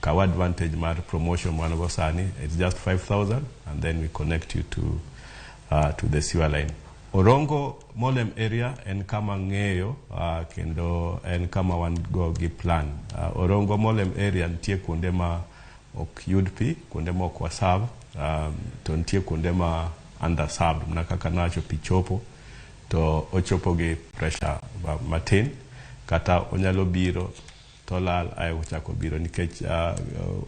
Kaw advantage mar promotion wan go sani. It's just 5000 and then we connect you to the sewer line. Orongo Molem area en kama ng'eyo kendo en kama wan go gi plan. Orongo Molem area nitie kuonde ma ok yud pi, kuonde ma ok waserve, to nitie kuonde ma underserved. Mana kaka nawacho, pi chopo to ochopo gi pressure matin, kata onyalo biro to lal ae ochako biro, nikech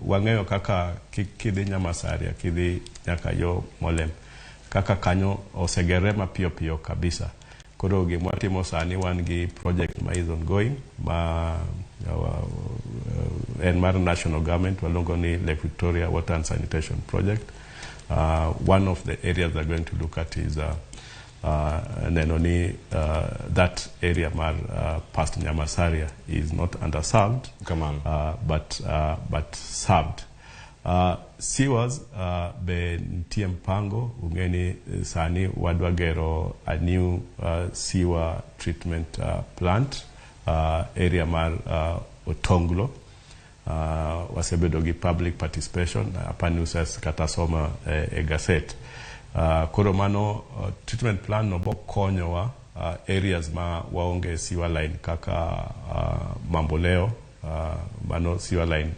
wang'eyo kaka kidhi Nyamasaria, kidhi nyaka yo Molem, kaka kanyo osegere mapiyo piyo kabisa. Koro gima watimo sani, wan gi project ma is ongoing, ma en mar national government, waluongo ni Lake Victoria Water and Sanitation Project. One of the areas they're going to look at is neno ni that area mar past Nyamasaria is not underserved Kamano. But served. Sewers be nitie mpango. Ung'e ni sani wadwa gero a new sewer treatment plant area mar Otonglo. Wasebedo gi public participation, apani uses kata soma e gazette. Koro mano treatment plan no bokonyowa areas ma waonge sewer line kaka Mamboleo. Mano sewer line